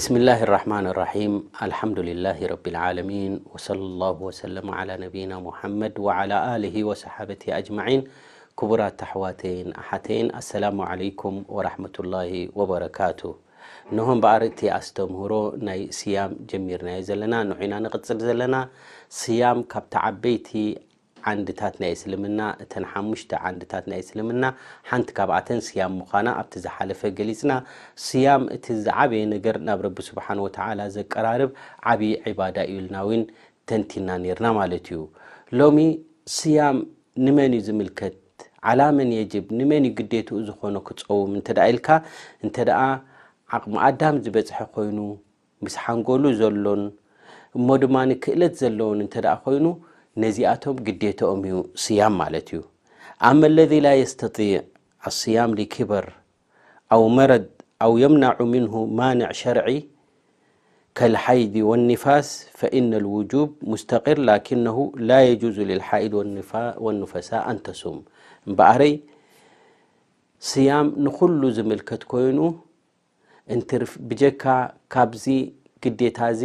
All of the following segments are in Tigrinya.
بسم الله الرحمن الرحيم. الحمد لله رب العالمين، وصلى الله وسلم على نبينا محمد وعلى آله وصحابته أجمعين. ክቡራት ኣሕዋተይን ኣሓተይን፣ ኣሰላሙ ዓለይኩም ወራሕመቱላሂ ወበረካቱ። እንሆ እምበኣር እቲ ኣስተምህሮ ናይ ስያም ጀሚርናዮ ዘለና፣ ንዑ ኢና ንቕጽል ዘለና። ስያም ካብቲ ዓበይቲ ዓንድታት ናይ እስልምና፣ እተን ሓሙሽተ ዓንድታት ናይ እስልምና ሓንቲ ካብኣተን ስያም ምዃና ኣብቲ ዝሓለፈ ገሊጽና። ስያም እቲ ዝዓበየ ነገር ናብ ረቢ ስብሓን ወተዓላ ዘቀራርብ ዓብዪ ዒባዳ እዩ ኢልና እውን ተንቲና ነይርና ማለት እዩ። ሎሚ ስያም ንመን እዩ ዝምልከት? ዓላ መን የጅብ? ንመን እዩ ግዴትኡ ዝኾኖ ክጸውም እንተ ደኣ ኢልካ፣ እንተ ደኣ ዓቕሚ ኣዳም ዝበጽሐ ኮይኑ፣ ምስ ሓንጎሉ ዘሎን እሞ ድማ ክእለት ዘለዎን እንተ ደኣ ኮይኑ፣ ነዚኣቶም ግዴትኦም እዩ ስያም ማለት እዩ። ኣመ ለዚ ላ የስተጢዕ ኣስያም ሊኪበር ኣው መረድ ኣው የምናዑ ምንሁ ማንዕ ሸርዒ ከልሓይድ ወኒፋስ ፈኢነ ልውጁብ ሙስተቅር ላኪነሁ ላ የጁዙ ልልሓይድ ወኒፋ-፣ ወኑፈሳ ኣን ተሱም። እምበኣረይ ስያም ንኹሉ ዝምልከት ኮይኑ እንትርፍ ብጀካ ካብዚ ግዴታ እዚ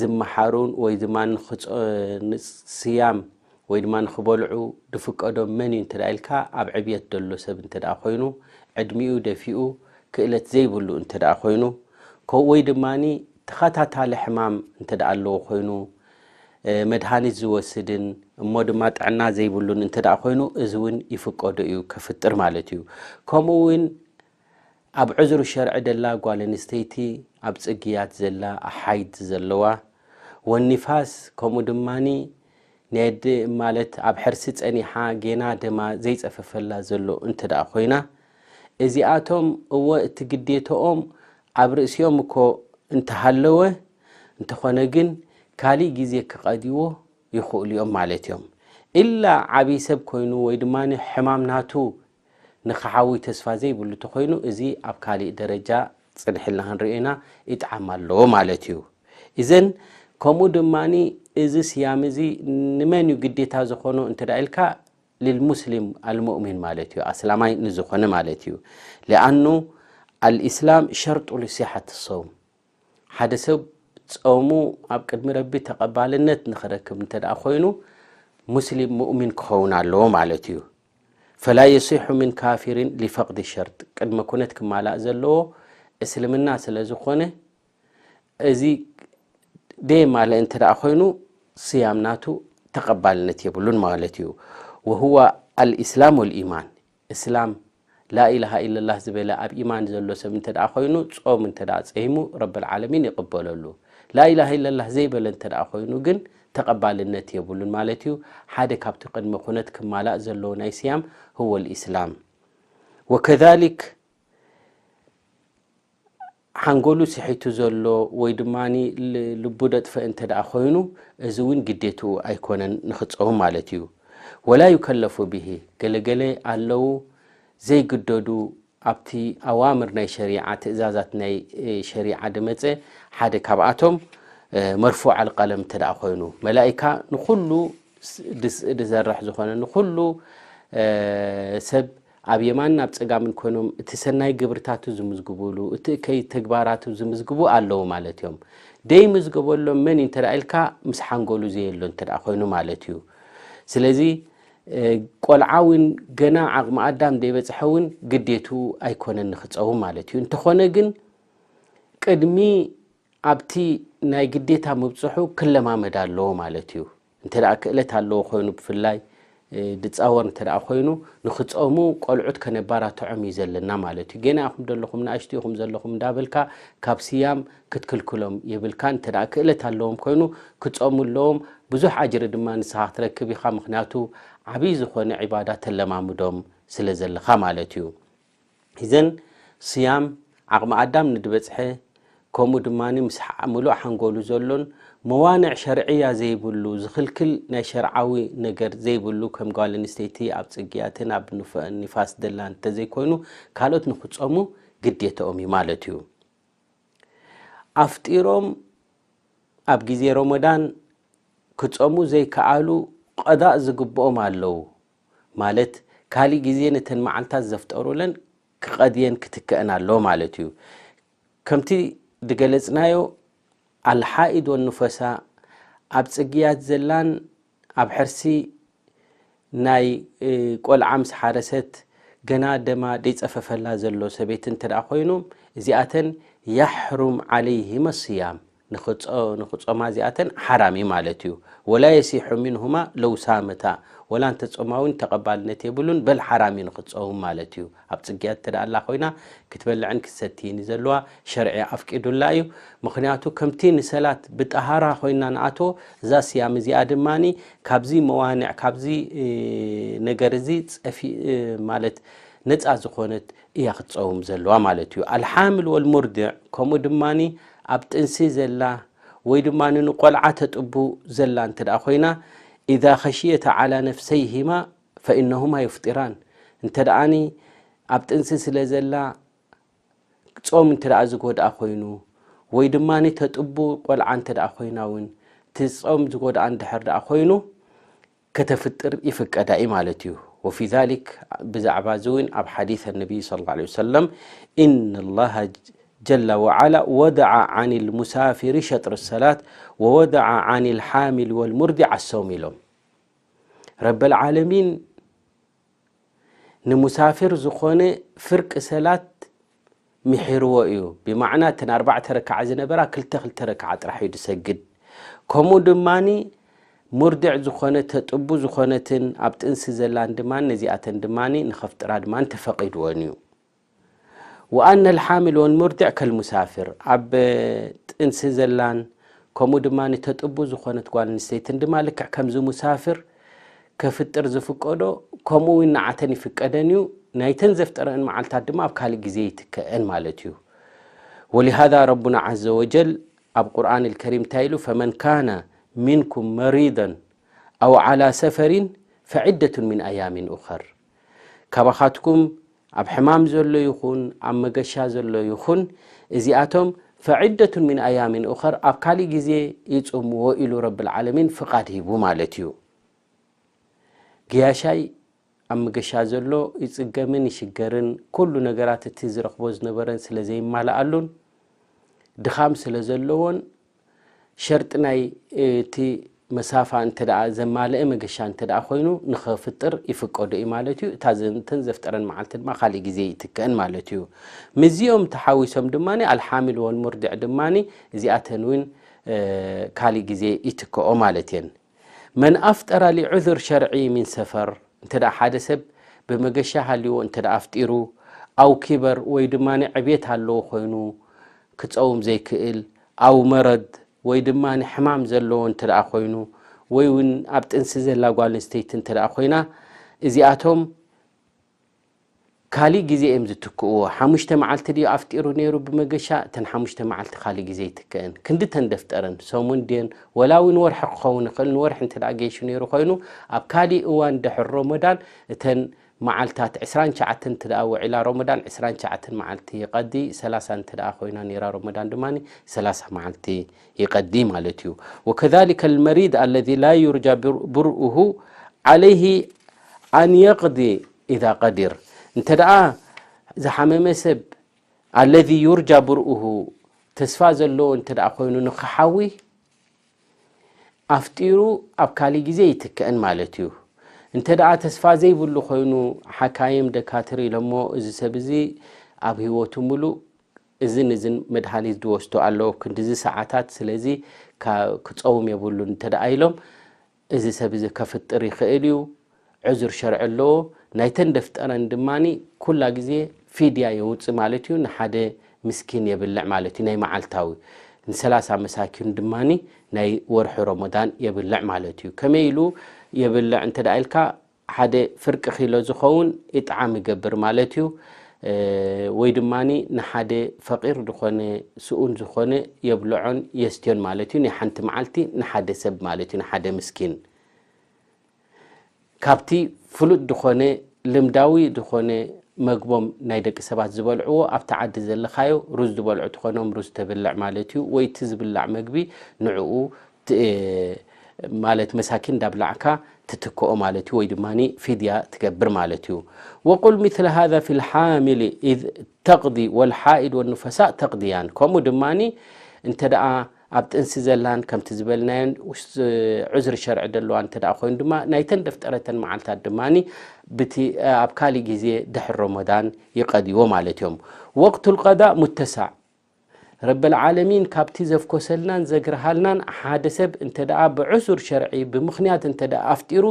ዝመሓሩን ወይ ድማ ንኽጾ-፣ ንስያም ወይ ድማ ንኽበልዑ ዝፍቀዶም መን እዩ እንተ ደኣ ኢልካ፣ ኣብ ዕብየት ዘሎ ሰብ እንተ ደኣ ኮይኑ፣ ዕድሚኡ ደፊኡ ክእለት ዘይብሉ እንተ ደኣ ኮይኑ፣ ከምኡ ወይ ድማ ተኸታታሊ ሕማም እንተ ደኣ ኣለዎ ኮይኑ፣ መድሃኒት ዝወስድን እሞ ድማ ጥዕና ዘይብሉን እንተ ደኣ ኮይኑ፣ እዚ እውን ይፍቀዶ እዩ ከፍጥር ማለት እዩ። ከምኡ እውን ኣብ ዕዝሩ ሸርዒ ደላ ጓል ኣንስተይቲ፣ ኣብ ጽግያት ዘላ፣ ሓይድ ዘለዋ፣ ወኒፋስ፣ ከምኡ ድማኒ ናይ ኣደ ማለት ኣብ ሕርሲ ጸኒሓ ጌና ደማ ዘይጸፈፈላ ዘሎ እንተ ደኣ ኮይና፣ እዚኣቶም እወ እቲ ግዴተኦም ኣብ ርእሲኦም እኮ እንተሃለወ፣ እንተኾነ ግን ካሊእ ግዜ ክቐድይዎ ይኽእሉ እዮም ማለት እዮም። ኢላ ዓብዪ ሰብ ኮይኑ ወይ ድማ ሕማም ናቱ ንኽሓዊ ተስፋ ዘይብሉ ተኾይኑ፣ እዚ ኣብ ካሊእ ደረጃ ጽንሕልና ክንሪኦ ኢና፣ ይጥዓም ኣለዎ ማለት እዩ። እዘን ከምኡ ድማ እዚ ስያም እዚ ንመን እዩ ግዴታ ዝኾኖ እንተ ደኣ ኢልካ፣ ልልሙስሊም ኣልሙእሚን ማለት እዩ፣ ኣስላማይ ንዝኾነ ማለት እዩ። ሊኣኑ ኣልኢስላም ሸርጡ ልሲሓት ሰውም፣ ሓደ ሰብ ጾሙ ኣብ ቅድሚ ረቢ ተቐባልነት ንኽረክብ እንተ ደኣ ኮይኑ፣ ሙስሊም ሙእሚን ክኸውን ኣለዎ ማለት እዩ። ፈላ የሲሑ ምን ካፊሪን ሊፈቅዲ ሸርጥ፣ ቅድመ ኩነት ክማላእ ዘለዎ እስልምና ስለ ዝኾነ፣ እዚ ደየማልእ እንተ ደኣ ኮይኑ፣ ስያም ናቱ ተቐባልነት የብሉን ማለት እዩ። ወሁወ ኣልኢስላም ወልኢማን፣ እስላም ላኢላሃ ኢለላህ ዝበለ ኣብ ኢማን ዘሎ ሰብ እንተ ደኣ ኮይኑ፣ ጾም እንተ ደኣ ጸይሙ፣ ረብል ዓለሚን ይቕበለሉ። ላኢላሃ ኢለላህ ዘይበለ እንተ ደኣ ኮይኑ ግን፣ ተቐባልነት የብሉን ማለት እዩ። ሓደ ካብቲ ቅድመ ኩነት ክማላእ ዘለዎ ናይ ስያም፣ ሁወ ልኢስላም። ወከዛሊክ፣ ሓንጎሉ ስሒቱ ዘሎ ወይ ድማ ል-፣ ልቡ ደጥፈ እንተ ደኣ ኮይኑ፣ እዚ እውን ግዴትኡ ኣይኮነን ንኽጸውም ማለት እዩ። ወላ ዩከለፉ ብሂ፣ ገለገለ ኣለዉ ዘይግደዱ፣ ኣብቲ ኣዋምር ናይ ሸሪዓ፣ ትእዛዛት ናይ፣ እ፣ ሸሪዓ ድመጸ፣ ሓደ ካብኣቶም፣ እ፣ መርፉዕ ኣልቀለም እንተ ደኣ ኮይኑ፣ መላኢካ ንኹሉ ስ-፣ ድስ-፣ ድሰርሕ ዝኾነ፣ ንኹሉ፣ እ፣ ሰብ ኣብ የማንን ኣብ ጸጋምን ኮይኖም እቲ ሰናይ ግብርታቱ ዝምዝግቡሉ፣ እቲ እከይ ተግባራቱ ዝምዝግቡ ኣለዉ ማለት እዮም። ደይምዝገበሎም መን እዩ እንተ ደኣ ኢልካ፣ ምስ ሓንጎሉ ዘየሎ እንተ ደኣ ኮይኑ ማለት እዩ። ስለዚ፣ እ፣ ቆልዓ እውን ገና ዓቕሚ ኣዳም ደይበጽሐ እውን ግዴትኡ ኣይኮነን ንኽጸውም ማለት እዩ። እንተኾነ ግን ቅድሚ ኣብቲ ናይ ግዴታ ምብጽሑ ክለማመድ ኣለዎ ማለት እዩ። እንተ ደኣ ክእለት ኣለዎ ኮይኑ ብፍላይ፣ እ፣ ድጻወር እንተ ደኣ ኮይኑ ንኽጸሙ ቆልዑት ከነባራትዖም እዩ ዘለና ማለት እዩ። ገና ኢኹም ዘለኹም፣ ንኣሽቱ ኢኹም ዘለኹም እንዳበልካ ካብ ስያም ክትክልክሎም የብልካን። እንተ ደኣ ክእለት ኣለዎም ኮይኑ ክጸሙ ኣለዎም። ብዙሕ ኣጅሪ ድማ ንስኻ ክትረክብ ኢኻ። ምኽንያቱ ዓብዪ ዝኾነ ዒባዳ ተለማምዶም ስለ ዘለኻ ማለት እዩ። እዘን ስያም ዓቕሚ ኣዳም ንድበጽሐ፣ ከምኡ ድማ ምስ ሓ-፣ ምሉእ ሓንጎሉ ዘሎን መዋንዕ ሸርዕያ ዘይብሉ፣ ዝኽልክል ናይ ሸርዓዊ ነገር ዘይብሉ፣ ከም ጓል ኣንስተይቲ ኣብ ጽግያትን ኣብ ንፈ-፣ ኒፋስ ደላን እንተዘይኮይኑ፣ ካልኦት ንኽጸሙ ግዴታኦም እዩ ማለት እዩ። ኣፍጢሮም ኣብ ግዜ ሮመዳን ክጸሙ ዘይከኣሉ ቀዳእ ዝግብኦም ኣለዉ። ማለት፣ ካልእ ግዜ ነተን መዓልታት ዘፍጠሩለን ክቐድየን ክትክአን ኣለዎ ማለት እዩ። ከምቲ ዝገለጽናዮ ኣልሓኢድ ወኑፈሳ ኣብ ጽግያት ዘላን ኣብ ሕርሲ ናይ ቆልዓ ምስ ሓረሰት ገና ደማ ደይጸፈፈላ ዘሎ ሰበይቲ እንተ ደኣ ኮይኖም እዚኣተን ያሕሩም ዓለይሂመ ስያም ንኽጾማ እዚኣተን ሓራም እዩ ማለት እዩ። ወላ የሲሑ ሚንሁማ ለው ሳመታ ወላ እንተ ጾማ እውን ተቐባልነት የብሉን በል ሓራም እዩ ንኽጾም ማለት እዩ። ኣብ ጽግያት እተ ደኣ ኣላ ኮይና ክትበልዕን ክትሰትይን ዘለዋ ሸርዒ ኣፍቂዱላ እዩ። ምኽንያቱ ከምቲ ንሰላት ብጠሃራ ኮይና ንኣቶ እዛ ስያም እዚኣ ድማ ካብዚ መዋንዕ ካብዚ ነገር እዚ ጸፊ ማለት ነፃ ዝኾነት እያ ክትፀውም ዘለዋ ማለት እዩ። ኣልሓምል ወልሙርድዕ ከምኡ ድማ ኣብ ጥንሲ ዘላ ወይ ድማ ንቆልዓ ተጥቡ ዘላ እንተ ደኣ ኮይና ኢዛ ኸሽየተ ዓላ ነፍሰይሂማ ፈኢነሁማ ዩፍጢራን እንተ ደኣኒ ኣብ ጥንሲ ስለ ዘላ ጾም እንተ ደኣ ዝጎድኣ ኮይኑ ወይ ድማ ተጥቡ ቆልዓ እንተ ደኣ ኮይና እውን እቲ ጾም ዝጎድኣ እንድሕር ደኣ ኮይኑ ከተፍጥር ይፍቀዳ እዩ ማለት እዩ። ወፊ ዛሊክ ብዛዕባ እዚ እውን ኣብ ሓዲስ ነቢይ صلى الله عليه وسلم إن الله جل وعلا وضع عن المسافر شطر الصلاة ووضع عن الحامل والمرضع الصوم ኢሎም። ረበል ዓለሚን ንሙሳፊር ዝኾነ ፍርቂ ሰላት ምሒርዎ እዩ። ብማዕና እተን ኣርባዕተ ረክዓ ዝነበራ ክልተ ክልተ ረክዓ ጥራሕ እዩ ዝሰግድ። ከምኡ ድማ ሙርድዕ ዝኾነ ተጥቡ ዝኾነትን ኣብ ጥንሲ ዘላን ድማ ነዚኣተን ድማ ንኸፍጥራ ድማ ተፈቒድወን እዩ። ወኣነ ልሓምል ወልሙርድዕ ከልሙሳፍር ኣብ ጥንሲ ዘላን ከምኡ ድማ ንተጥቡ ዝኾነት ጓል ኣንስተይትን ድማ ልክዕ ከምዚ ሙሳፍር ከፍጥር ዝፍቀዶ ከምኡ እውን ንዓተን ይፍቀደን እዩ። ናይተን ዘፍጠረን መዓልታት ድማ ኣብ ካልእ ግዜ ይትከአን ማለት እዩ። ወሊሃዛ ረቡና ዓዘ ወጀል ኣብ ቁርኣን ልከሪም እንታይ ኢሉ ፈመን ካነ ሚንኩም መሪደን ኣው ዓላ ሰፈሪን ፈዒደቱን ሚን ኣያሚን ኡኸር ካባኻትኩም ኣብ ሕማም ዘሎ ይኹን ኣብ መገሻ ዘሎ ይኹን እዚኣቶም ፈዒደቱን ሚን ኣያሚን ኡኸር ኣብ ካሊእ ግዜ ይጽምዎ ኢሉ ረብል ዓለሚን ፍቓድ ሂቡ ማለት እዩ። ግያሻይ ኣብ መገሻ ዘሎ ይጽገምን ይሽገርን ኩሉ ነገራት እቲ ዝረኽቦ ዝነበረን ስለ ዘይማልኣሉን ድኻም ስለ ዘለዎን ሸርጢ ናይ እቲ መሳፋ እንተ ደኣ ዘማልአ መገሻ እንተ ደኣ ኮይኑ ንኸፍጥር ይፍቀዶ እዩ ማለት እዩ። እታ እተን ዘፍጠረን መዓልቲ ድማ ካሊእ ግዜ ይትከአን ማለት እዩ። ምስዚኦም ተሓዊሶም ድማ ኣልሓሚል ወልሙርድዕ ድማ እዚኣተን እውን ካሊእ ግዜ ይትከኦ ማለት እየን። መን ኣፍጠራ ሊዑዝር ሸርዒ ሚን ሰፈር እንተ ደኣ ሓደ ሰብ ብመገሻ ሃልይዎ እንተ ደኣ ኣፍጢሩ ኣው ኪበር ወይ ድማ ዕብየት ኣለዎ ኮይኑ ክጸውም ዘይክእል ኣው መረድ ወይ ድማ ሕማም ዘለዎ እንተ ደኣ ኮይኑ ወይ እውን ኣብ ጥንሲ ዘላ ጓል ኣንስተይቲ እንተ ደኣ ኮይና እዚኣቶም ካሊእ ግዜ እዮም ዝትክእዎ። ሓሙሽተ መዓልቲ ድዩ ኣፍጢሩ ነይሩ ብመገሻ እተን ሓሙሽተ መዓልቲ ካሊእ ግዜ ይትክእን። ክንዲ ተን ደፍጠረን ሰሙን ድየን ወላ እውን ወርሒ ክኸውን ይኽእል ንወርሒ እንተ ደኣ ገይሹ ነይሩ ኮይኑ ኣብ ካሊእ እዋን ድሕር ሮሞዳን እተን መዓልታት ዕስራን ትሽዓተን እንተ ደኣ ውዒላ ሮሞዳን ዕስራን ትሽዓተን መዓልቲ ይቐዲ፣ ሰላሳ እንተ ደኣ ኮይና ነይራ ሮሞዳን ድማ ሰላሳ መዓልቲ ይቐዲ ማለት እዩ። ወከዛሊከ ልመሪድ ኣለዚ ላ ዩርጃ ብርኡሁ ዓለይሂ ኣን የቕዲ ኢዛ ቀዲር እንተ ደኣ ዝሓመመ ሰብ ኣለዚ ዩርጃ ብርኡሁ ተስፋ ዘለዎ እንተ ደኣ ኮይኑ ንኽሓዊ ኣፍጢሩ ኣብ ካሊእ ግዜ ይትክእን ማለት እዩ። እንተ ደኣ ተስፋ ዘይብሉ ኮይኑ ሓካይም ደካትር ኢሎሞ እዚ ሰብ እዚ ኣብ ህይወቱ ሙሉእ እዝን እዝን መድሃኒት ዝወስዶ ኣለዎ ክንድዚ ሰዓታት ስለዚ ክፀውም የብሉን እንተ ደኣ ኢሎም እዚ ሰብ እዚ ከፍጥር ይኽእል እዩ። ዕዙር ሸርዒ ኣለዎ። ናይተን ደፍጠረን ድማ ኩላ ግዜ ፊድያ የውፅእ ማለት እዩ። ንሓደ ምስኪን የብልዕ ማለት እዩ። ናይ መዓልታዊ ንሰላሳ መሳኪን ድማ ናይ ወርሒ ሮሞዳን የብልዕ ማለት እዩ። ከመይ ኢሉ የብልዕ እንተ ደኣ ኢልካ ሓደ ፍርቂ ኪሎ ዝኸውን ኢጥዓም ይገብር ማለት እዩ። ወይ ድማ ንሓደ ፈቂር ዝኾነ ስኡን ዝኾነ የብልዖን የስትዮን ማለት እዩ። ናይ ሓንቲ መዓልቲ ንሓደ ሰብ ማለት እዩ፣ ንሓደ ምስኪን። ካብቲ ፍሉጥ ዝኾነ ልምዳዊ ዝኾነ መግቦም ናይ ደቂ ሰባት ዝበልዕዎ ኣብቲ ዓዲ ዘለኻዮ ሩዝ ዝበልዑ ትኾኖም ሩዝ ተብልዕ ማለት እዩ። ወይ እቲ ዝብላዕ መግቢ ንዕኡ ማለት መሳኪን እንዳብላዕካ ትትክኦ ማለት እዩ፣ ወይ ድማ ፊድያ ትገብር ማለት እዩ። وقل مثل هذا في الحامل إذ تقضي والحائض والنفساء تقضيان። ከምኡ ድማ እንተ ደኣ ኣብ ጥንሲ ዘላን ከምቲ ዝበልናዮን ውስ-፣ ዑዝሪ ሸርዒ ደለዋን እንተ ደኣ ኮይኑ ድማ ናይተን ደፍጠረተን መዓልታት ድማ ብቲ ኣብ ካሊእ ግዜ ድሕሪ ረመዳን ይቀድይዎ ማለት እዮም። وقت القضاء متسع። ረበል ዓለሚን ካብቲ ዘፍኮሰልናን ዘግርሃልናን ሓደ ሰብ እንተ ደኣ ብዕዙር ሸርዒ ብምኽንያት እንተ ደኣ ኣፍጢሩ፣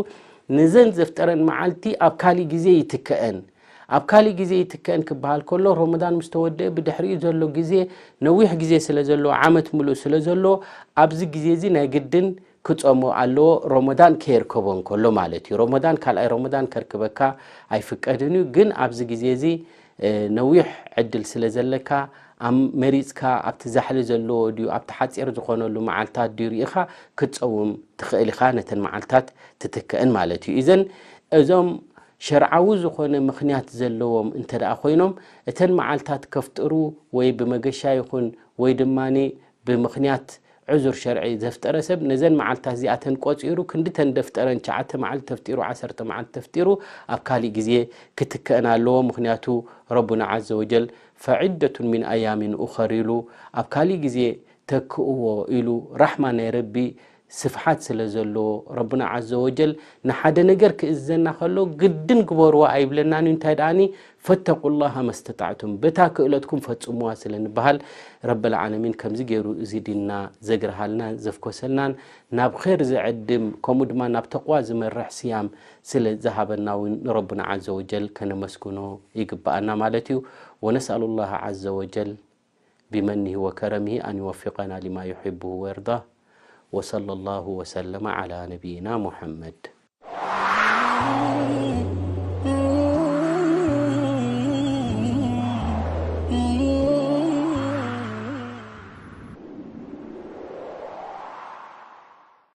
ንዘን ዘፍጠረን መዓልቲ ኣብ ካሊእ ግዜ ይትከአን። ኣብ ካሊእ ግዜ ይትከአን ክበሃል ከሎ፣ ረመዳን ምስ ተወደአ ብድሕሪኡ ዘሎ ግዜ ነዊሕ ግዜ ስለ ዘሎ፣ ዓመት ምሉእ ስለ ዘሎ፣ ኣብዚ ግዜ እዚ ናይ ግድን ክጾሞ ኣለዎ፣ ረመዳን ከየርከቦ እንከሎ ማለት እዩ። ረመዳን፣ ካልኣይ ረመዳን ከርክበካ ኣይፍቀድን እዩ። ግን ኣብዚ ግዜ እዚ፣ እ፣ ነዊሕ ዕድል ስለ ዘለካ፣ ኣብ መሪጽካ ኣብቲ ዛሕሊ ዘለዎ ድዩ፣ ኣብቲ ሓጺር ዝኾነሉ መዓልታት ድዩ ርኢኻ ክትጸውም ትኽእል ኢኻ፣ ነተን መዓልታት ትትክእን ማለት እዩ። እዘን፣ እዞም ሸርዓዊ ዝኾነ ምኽንያት ዘለዎም እንተ ደኣ ኮይኖም፣ እተን መዓልታት ከፍጥሩ ወይ ብመገሻ ይኹን ወይ ድማ ብምኽንያት ዕዙር ሸርዒ ዘፍጠረ ሰብ፣ ነዘን መዓልታት እዚኣተን ቆጺሩ፣ ክንድተን ደፍጠረን፣ ትሽዓተ መዓልቲ ተፍጢሩ፣ ዓሰርተ መዓልቲ ተፍጢሩ፣ ኣብ ካሊእ ግዜ ክትከአን ኣለዎ። ምኽንያቱ ረቡና ዓዘ ወጀል ፈዒደቱን ሚን ኣያሚን ኡኸር ኢሉ፣ ኣብ ካሊእ ግዜ ተክእዎ ኢሉ፣ ራሕማ ናይ ረቢ ስፍሓት ስለ ዘለዎ፣ ረቡና ዓዘ ወጀል ንሓደ ነገር ክእዝዘና ከሎ ግድን ግበርዎ ኣይብለናን እዩ። እንታይ ደኣኒ፣ ፈተቁላሃ መስተጣዕቱም፣ በታ ክእለትኩም ፈጽሙዋ ስለ ንበሃል፣ ረበል ዓለሚን ከምዚ ገይሩ እዚ ዲንና ዘግርሃልናን ዘፍኮሰልናን፣ ናብ ኸይር ዝዕድም፣ ከምኡ ድማ ናብ ተቕዋ ዝመርሕ ስያም ስለ ዝሃበና እውን ንረቡና ዓዘ ወጀል ከነመስግኖ ይግብኣና ማለት እዩ። ወነስኣሉ ላህ ዓዘ ወጀል ቢመኒሂ ወከረሚሂ ኣን ይወፊቀና ሊማ ዩሒቡሁ ወየርዳህ። ወሰለ ላሁ ወሰለመ ዓላ ነቢይና ሙሐመድ።